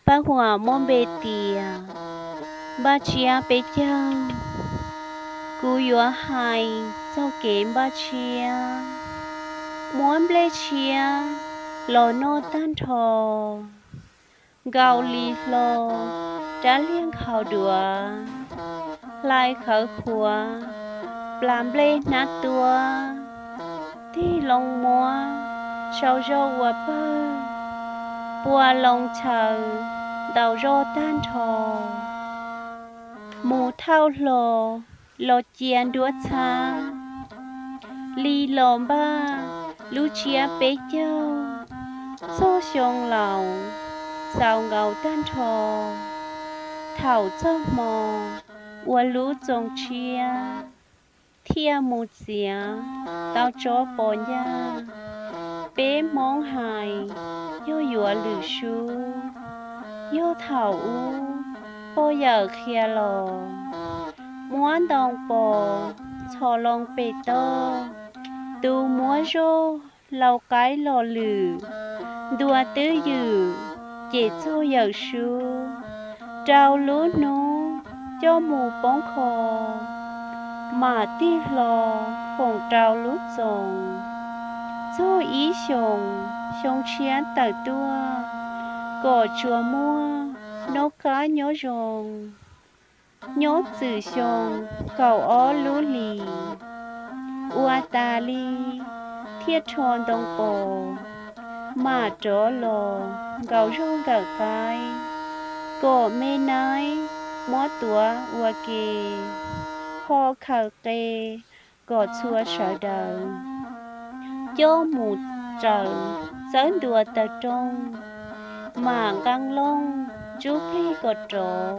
Paj huam muaj npe tias Npaj Tshiab peb caug. Kuv yuav hais txog kev npaj tshiab, muab nplej tshiab los noj tag nrho, nkaus li hlo rab liag nkhaus duav, hlais khawv qhuav, plas nplej hnab tuab, tig loo muab sau zog ua pawg, pua loo chaws ntaus zog tag nrho, mus thauj hlo los cia nruab txhab, li los npaj lub tshiab peb caug, txog xyoo laus xaus nkaus tag nrho, thaum txog hmo ua lub txoos tshiab, thiaj mus txiav tau tsob pos ncaj. Peb Hmoob hais yog yuav lwm sub, yog thaum ub pog yawm qhia los, muab ntoo pos txhos loo pem toj, tus muab zog laus qaib los lwm, ntuas twb ywm ces txog yawm sub, rau lub hnub coj mus poob qho, mam tig hlo foom rau lub txoos, txog ib xyoos xyoo tshiab tawm tuaj, kom tsuas muaj noj qab nyob zoo. Nyob txwm xyoo kaum ob lub hlis, ua tas li thiaj rho ntoo pos, mam rov los nkaus zog nkawm qaib, kom me naib muab tuav ua ke, ho khaws qe kom txhua sawv daws coj mus tsaws, txawb ntua taw rooj, mam nqee looj ntsuj plig kom rov,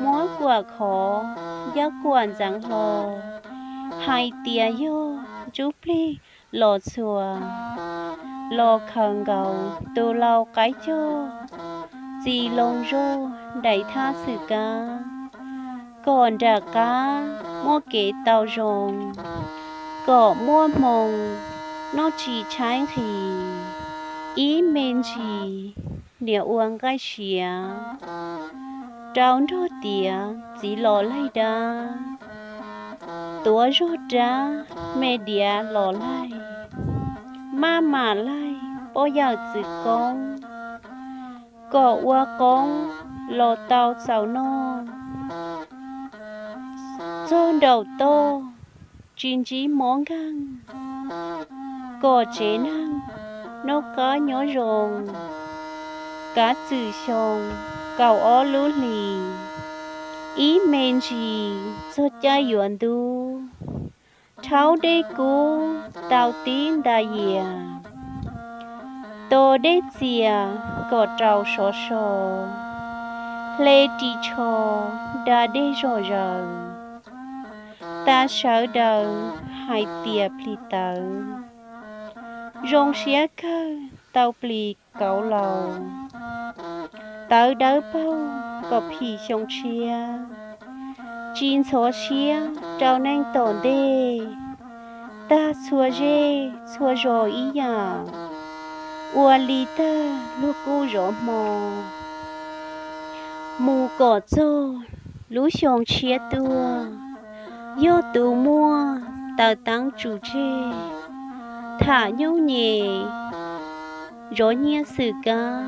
muab kuam khov ncaj kuam ntxeev hlo, hais tias yog ntsuj plig los txhua, los khaws nkaus tus lau qaib cog, txi loo zog daim thaj xwm kab, kom nram qab muaj kev tau zoo, kom muaj hmoo noj tsis tshaib nqhis, ib me ntsis niam ua nqaij siav, rau nrog tiav txiv los laig dab, tuav zog rab me diav los laig, maj mam laig poj yawm txwv koob, kom ua qoob los tau txaus noj, txog nraum toj tsis ntsib mob nkeeg, kom tsev neeg noj qab nyob zoo. Kav txwm xyoo kaum ob lub hlis, ib me ntsis txog caij yuav ntub, rhaub dej kub tau tib nta yias, to dej txias kom rau sov so, hle ris tsho da dej zom zaws, tas sawv daws hais tias plis tawv, zoo siab kawg tau plis kauv laus, tawv dawb paug kom phim xyoo tshiab, tsis ntxhov siab rau neeg tom ntej, tag txhua zej txhua zos ib yam, ua li tag luag kuj zov hmo, mus kom txog lub xyoo tshiab tuaj, yog tus muaj taws teeb tsus tseg, tham nyooj nyem, zov nyiaj xwm kab,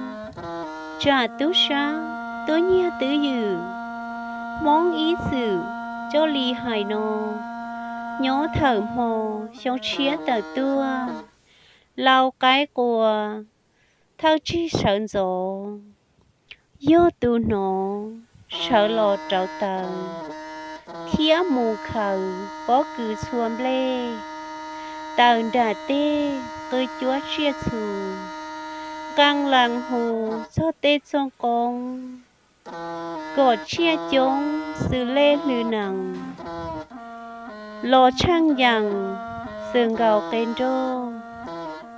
tsam tub sab tuaj nyiag twj ywm, Hmoob ib txwm coj li hais no, nyob thawm hmo xyoo tshiab tawm tuaj, lau qaib qua, thawj tsig sawv ntxov, yog tus hnov sawv los rauv taws, thiab mus khaws pob kws txhua nplej, taws nram tej qw cuab tsiaj txhu, nqee lees hu txog tej txooj qoob, kom tsiaj coob xws lej hlwm nees, los tsheej yees xws nkaus qe nroj,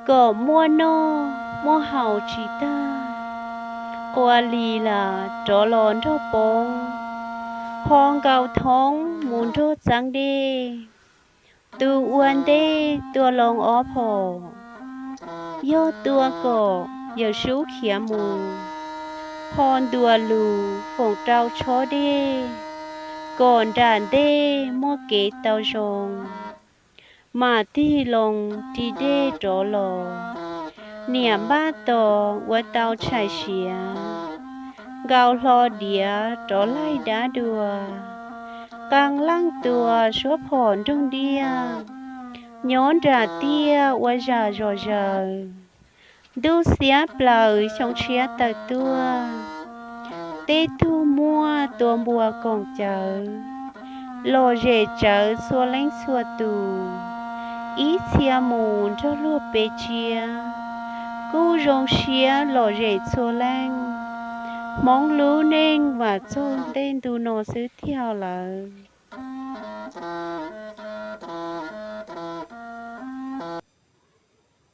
kom muaj noj muaj haus tsis tag, qua li las rov los nrog poob, ho nkaus thoob mus nrog txeeb dej. Tus ua ntej tua loo ob phom, yog tua kom yawm sub khiav mus, Ho ntuas lus foom rau tshob dej, kom nram ntej muaj kev tau zoo, mas tig loo ri dej rov los. Niam npaj tos ua tau tshais siav, nkaus hlo diav rov laig dab dua, qee leej tua suab phom nroog diaj, nyob nram tiaj ua zam zom zaws. Ntuj xiab plaws xyoo tshiab tawm tuaj, tej tug muaj tua npua koom cawv, lom zem tsawv txhua leej txhua tus, ib txhia mus nrog luag pe tsiab, kuj zoo siab lom zem txhua leej. Hmoob lub neej vam txog tej ntu no xwb tiag lawm.